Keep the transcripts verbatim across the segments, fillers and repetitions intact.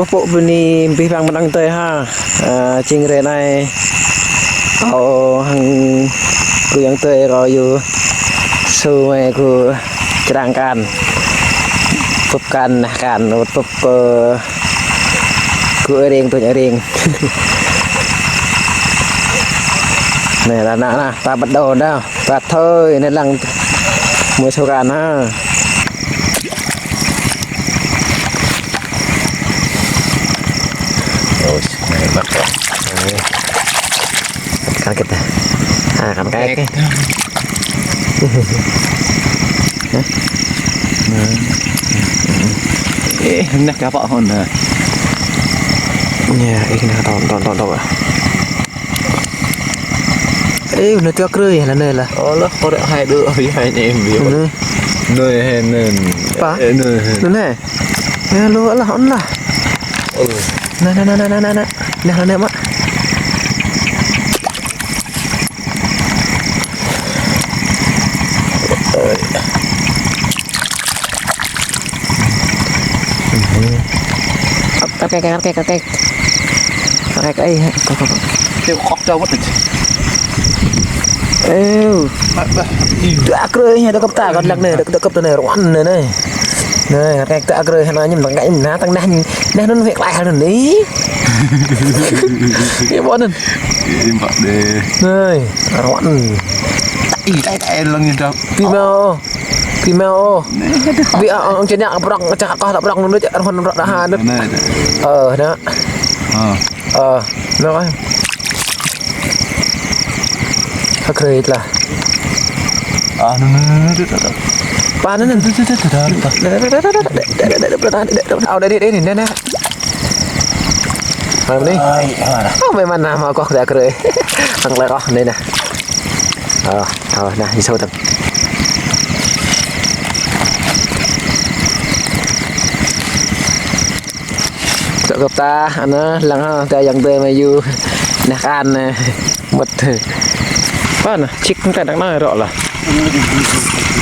Pơpŭ bơni abih bang mơnăng tơi ha. Ơ, jing hrơi anai kâo hăng gơyut tơi kâo yua su mơi gơ̆ črang akan. Bưp akan, nah akan, bưp, ơ, gơ̆ ring, tuč ring. Anai lah, nah, nah, ta bắt đầu dah. Ƀă thơi anai lăng mơi su akan ha. Ôi, anai mă. Anai. Akan kĕt. Ha, akan kĕt. Kĕt. Hah? Ơ, anai kơ pă hŏn ha. Anai, ih, anai, tŏng, tŏng, tŏng, tŏng. Ê, anai tui hrơi lah anai lah. Ơ lah, kơ rĕ hai đứa, ơi, hai anh em vậy. Anai. Anai, hai anai. Pă? Ê, anai. Anai, anai. Ê, lu lah, hŏn lah. Ơ. Anai, anai, anai. Anai, anai, anai mă. Ơi. Kĕt, kĕt, kĕt, kĕt, kĕt. Kĕt, ơi, kĕt, kĕt, kĕt. Kĕt, kĕt, kĕt. Ơ. Tui hrơi anai, tui kĕp ta, kĕt lăng anai, tui, tui kĕp ta anai, ruăn anai, anai. Anai, kĕt, tui hrơi anai, ñu mơ̆ng kĕt anai, tơ̆ng anai, anai anŭn wĕk lai anŭn anai. Kĕt ƀu anŭn. Im bă đê. Anai, ruăn. Ih, tai, tai, lăng ñu đăp. Pi meo. Pi meo. Ƀiă, ơ, ơ, čơnă prŏng, čơkă kơ prŏng anŭn, čơkă ruăn prŏng đah ha anŭn. Anai, anai. Ơ, anai. Ơ. Ơ, anai. Hơkrĕt lah. Ơ, anŭn, anŭn, anŭn, anŭn, anŭn. Pă anŭn, anŭn. Anŭn, anŭn, anŭn, anŭn. Ơ, anai, anai, anai, anai. Mai mơ̆n anai. Ai, mana? Ơ, mai mơ̆n anai mă kơ tui hrơi. Hăng lĕ kơ anai anai. Ơ, ơ, anai, ñu sâu tăm. Tŏ kĕp ta, anai, lăng ha, ta yang tơi mơi yua. Nah akan, ơ, mŭt. Pă anai, čik ta đang anai rŏ lah.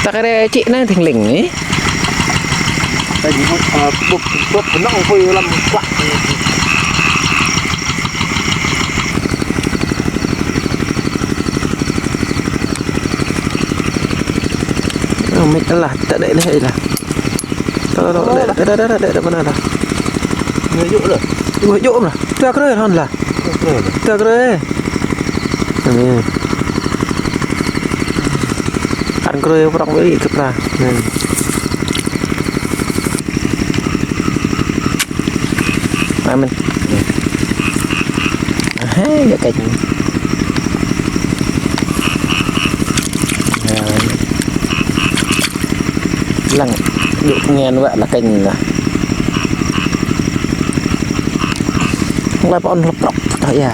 Ta kơ rĕ čik anai thing ling anai. Ta jing mŭt, ơ, bưp, bưp, bơnong pui lăm kuă. Ơ, mĕt lah, ta đĕ leh lah. Tơ, tơ, tơ, tơ, tơ, tơ, tơ, tơ, mơnă lah. Ñu yŭ lah. Yŭ, yŭ lah. Tui hrơi hŏn lah. Tui hrơi lah. Tui hrơi. Anai. Akan hrơi prŏng wĕ kĕp ta. Anai. Mai mơ̆n. Ơ, hơi, yua kĕt. Anai. Lăng, yŭ ngăn wă lah kĕt lah. Lăp ôn lăp prŏk, tah ia.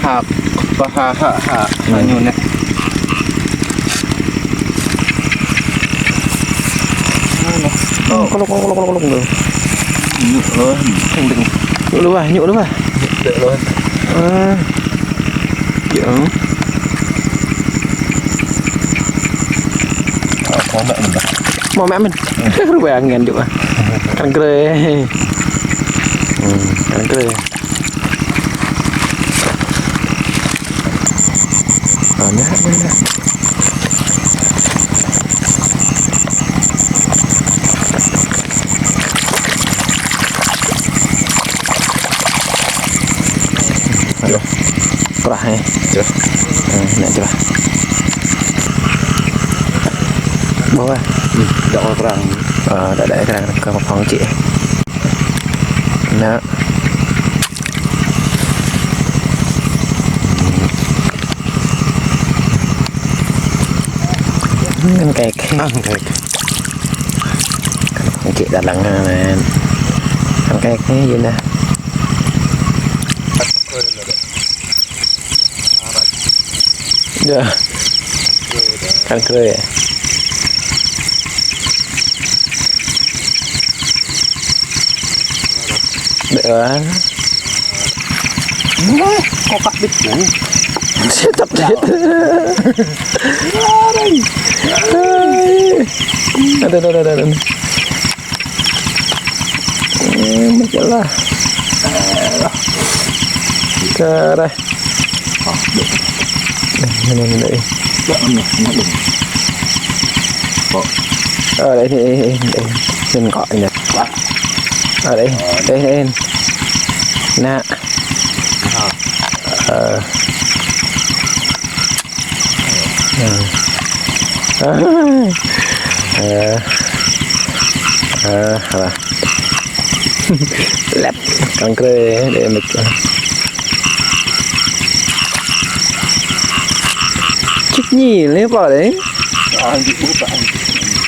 Hă, pă hă, hă, hă, hă, ñu anai. Ơ, kơlŭk, kơlŭk, kơlŭk, kơlŭk, kơlŭk. Ñu, ơ, thing ling. Ñu lu ah, ñu lu ah. Đĕ lu. Ơ. Yơh. Ơ, kơ mă mơ̆n. Mă mă mơ̆n. Ơ. Rơbơi ngăn yŭ ah. Akan hrơi. Ơ, akan hrơi. Ơ, anai, anai, anai. Aduh. Črah, ơ. Črah. Ơ, anai črah. Ƀuh, ơ. Hmm, dŏ kơ krang. Ơ, dŏ, dŏ kơ krang, kơ mă phong čih. Anai. Akan kĕt. Akan kĕt. Kĕt ta lăng ha anai. Akan kĕt anai yơh anai. Yơh. Akan hrơi. Đĕ ah. Kơ pă ƀĭt. Tăp đĕt. Aduh, aduh, aduh, aduh. Ơ, mă čơlah. Kơ rah. Anai, anai, anai. Ơ, anai, anai, anai. Anai kâo anai. Ơ, anai, anai, anai. Anai. Ơ. Ơ. Ơ. Ơ, hă. Lep, kăng krê, đe mĭt. Čik ñi, lĕ pă đe?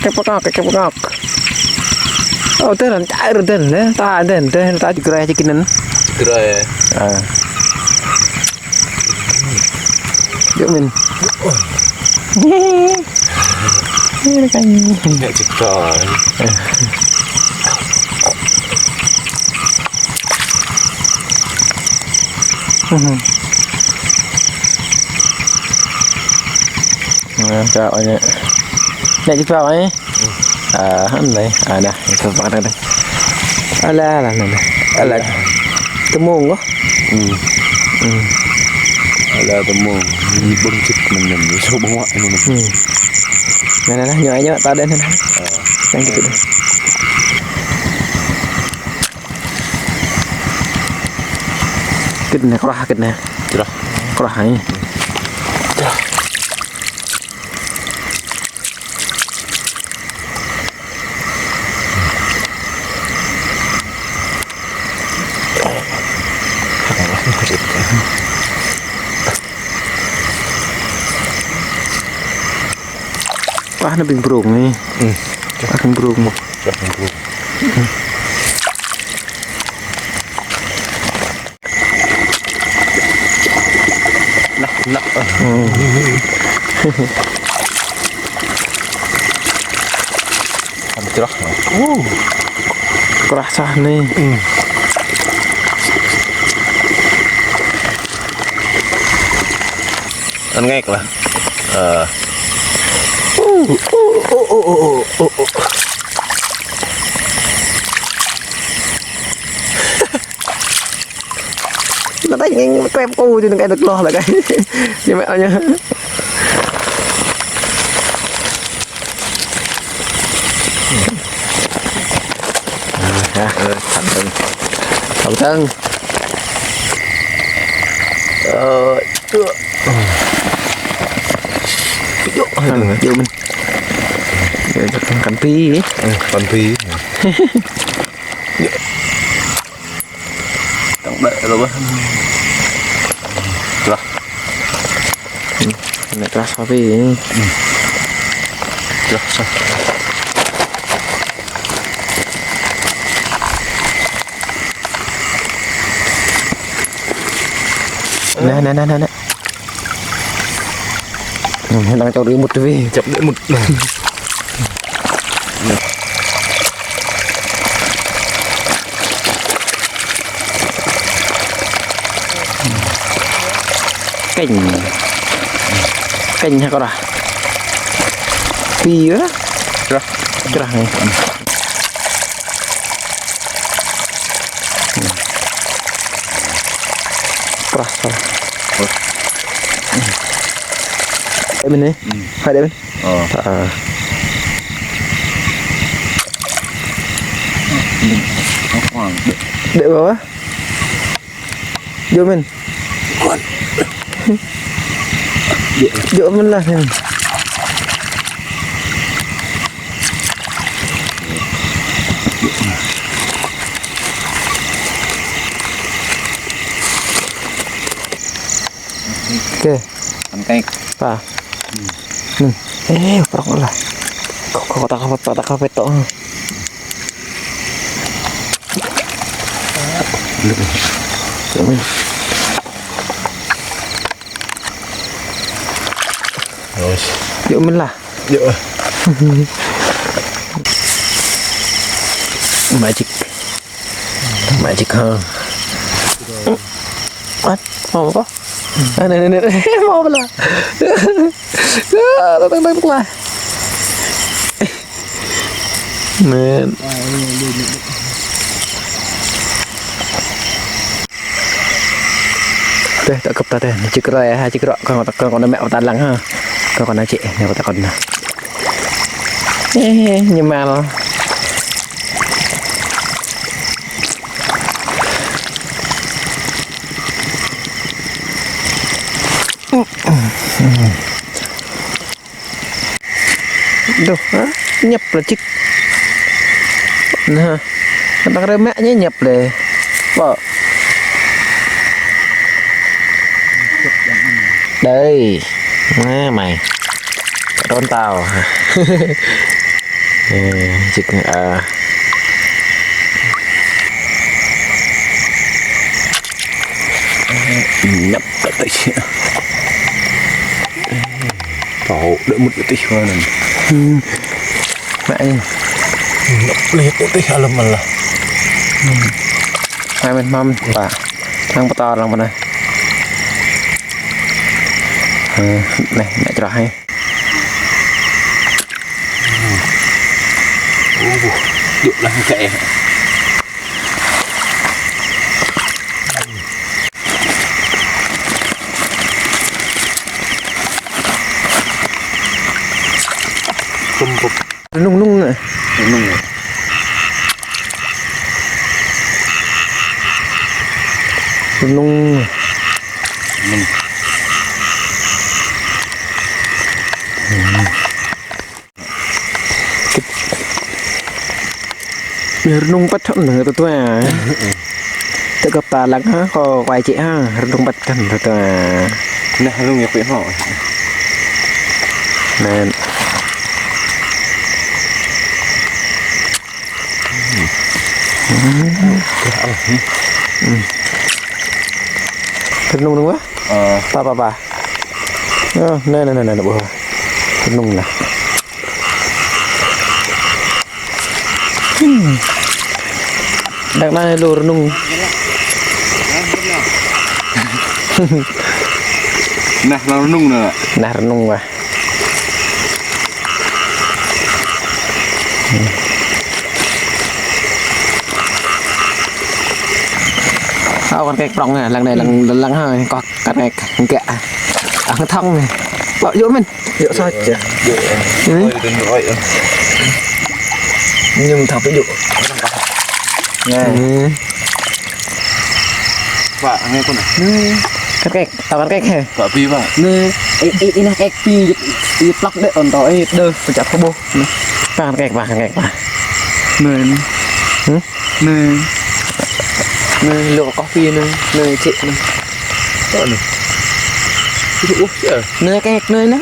Kĕp pơkŏk, kĕp pơkŏk. Ơ, tơl răn čar tơl, lĕ, ta tơl, tơl, ta čik krê čik kơnăn. Čik krê. Ơ. Yuk, Min. Ini kan. Nggak cekal. Nah, cakapnya. Nggak cekal, eh. Ơ, anai, anai, anai, tơpă anai, anai. Alah, alah, anai, anai. Alah. Tơmông kơ? Hmm. Hmm. Alah, tơmông. Ini bơngkit mơnăm, ini soh bơngăt mơnăm. Hmm. Anai, anai, anai, ñu, ñu, ta đen anai. Ơ. Yang gitu deh. Kơnăn, kơrah kơnăn. Kơrah. Kơrah anai. Kơrah. Pah anai ƀing brung anai. Hmm. Pah ƀing brung. Pah ƀing brung. Nah, nah. Hmm. Kơrah. Uh. Kơrah soh anai. Hmm. Ăn ngay lah. Ơ. Uh, uh, uh. Nó đánh anh quẹt cô chứ nó cái được lo là cái. Như mẹ nó nhá. Ơ, thẳng thừng. Thẳng thừng. Ơ, ơ. Ơ, ơ, mình. Ơ, ăn phi. Ơ, ăn phi. Tong đĕ lu bơ. Lah. Anai kơrah soh pih. Lah, soh. Anai, anai, anai, anai. Anai, đang čŏk đuaĭ mŭt tui. Čŏk đuaĭ mŭt. Kơnh. Kơnh hă kơrah. Pih hă? Kơrah. Kơrah anai. Kơrah soh. Đuaĭ mơ̆n anai. Hmm. Hai đuaĭ mơ̆n. Ơ. Ơ. Đuaĭ bơ. Djơ̆ mơ̆n. Djơ̆ mơ̆n lah. Oke. Ăn kek. Pah. Hmm. Ơ, prŏng lah. Kâo, kâo, ta kâo, ta kâo pơtô. Djơ̆ mơ̆n. Djơ̆ mơ̆n lah. Djơ̆. Magic. Magic hă. Ăt, hmâo pă? Anai, anai, anai, hmâo pă lah. Ơ, tơ̆ng, tơ̆ng, tơ̆ng lah. Mơ̆n. Tơ̆, tơ̆ kơp tơ̆ tơ̆, čik rơi ha, čik rơi, kơ kơ kơ mĕ pơtăn lăng ha. Kơ kơ anai čik, anai pơtăn kơ anai. Ê, ñu mal. Đôh, hă? Ñăp lĕ čik. Anai, hă? Tơ̆ng rơmă ñu ñăp lĕ. Pô. Đây. Anai, mơi. Rôn tao. Ê, čik, a. Ñăp lĕ čik. Pô, đuaĭ mŭt pơtih mơ̆n. Mă ih. Lĕ pơtih alum mơ̆n lah. Hai mĕt măm, pă. Lăng pơtô lăng pơ anai. Anai, mĕ črah hai. Ơ, djơ̆ lăng kơ. Rơnŭng rơnŭng anai. Rơnŭng. Rơnŭng. Rơnŭng. Rơnŭng păt hăn tơtua. Tơ̆ kơp ta lăng ha, kơ quay čik ha, rơnŭng păt hăn tơtua. Anai rơnŭng yơh pĕ hŏ. Anai. Rơnŭng rơnŭng wă? Ơ. Pă, pă, pă. Ơ, anai, anai, anai, anai, ƀuh. Rơnŭng anai. Hmm. Đang anai lu rơnŭng. Anai, lu rơnŭng anai. Anai rơnŭng wă. Hao kăn kĕk prŏng anai, lăng anai, lăng, lăng hơi, kŏ kăn kĕk, kĕk. Ang thong anai. Pô, yua mĕn. Yua sao čă. Yua. Anai. Ôi, đừng ôi. Ñu thong pơ yua. Anai. Anai. Pă, anai kơ anai. Anai. Kăn kĕk, tao kăn kĕk hă? Pă pi pă. Anai. Ê, ê, ê, anai kĕk pi, yua, yua plŏk đĕ ôn tao, ê, đơ, pơčăp kơ ƀuh. Anai. Pă kăn kĕk, pă kăn kĕk, pă. Anai. Hm? Anai. Anai, lu kơ pi anai, anai čik anai. Pă anai. Ih, ơ. Anai kĕk, anai, anai.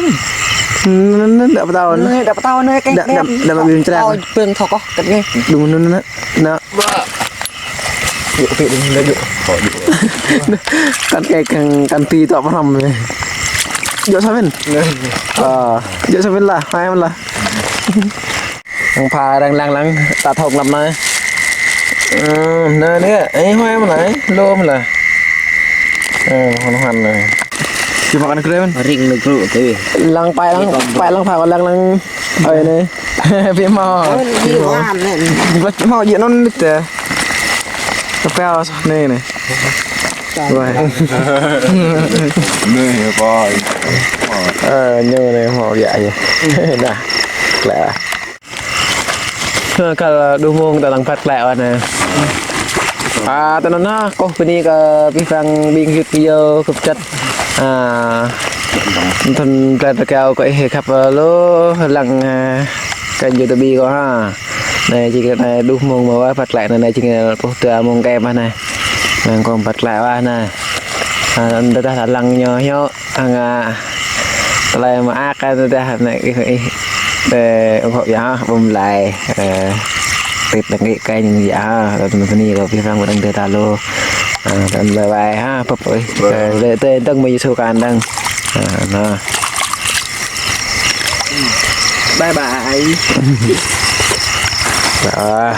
Anai, anai, đăp tao anai. Anai, đăp tao anai kĕk. Đăp, đăp, đăp ƀing črang. Tao pơ̆ng thŏk kơ kĕk anai. Đŭng anai, anai, anai. Yua, pĕ đŭng anai yua. Kăn kĕk kăn, kăn pi tŏ pơhrăm anai. Yua sao mĕn? Anai. Ơ, yua sao mĕn lah, hai mĕn lah. Lăng pha đang lăng lăng, ta thŏk lăm anai. Ơ, anai anai, ê, huai mơ̆n anai, lŏm lah. Ơ, huan huan anai. Čih mă kăn krem. Ring anai kru tui. Lăng pai lăng, pai lăng pha lăng lăng. Ơi anai. Pi hmâo. Ơ, pi hmâo anai. Pi hmâo jĕ anŭn đôč tơ. Kơ peo anai anai. Wah. Anai, ơi. Ơ, ñu anai hmâo biă yơh. Anai. Klĕ. Kăl đuh mông ta lăng phat klĕ wă anai. A, tơ anŭn ha, kâo bơni kơ abih bang ƀing gơyut gơyâo kơ pơčăt. A, tơl klĕ tơkâo kơ ih khăp lu lăng, a, kênh YouTube kâo ha. Anai čih kơ anai đuh mông mơ̆ wă phat klĕ anai, anai čih kơ pluh dua mông kơ mah anai. Lăng kâo phat klĕ wă anai. A, tơdah lăng ñu hyu. Ang, a, tơlơi mơak kơ tơdah anai ih, ih, tơ ủng hộ yơh, bấm like, ơ, tip đăng ký kênh yơh, tơl tơl ni kơ abih bang đang tơl ta lu. Ơ, tơl bye bye ha, bye bye. Bye. Tơ, tơ, tơ, mơ Yêsu kan đang. Ơ, anai. Bye bye. Ơ.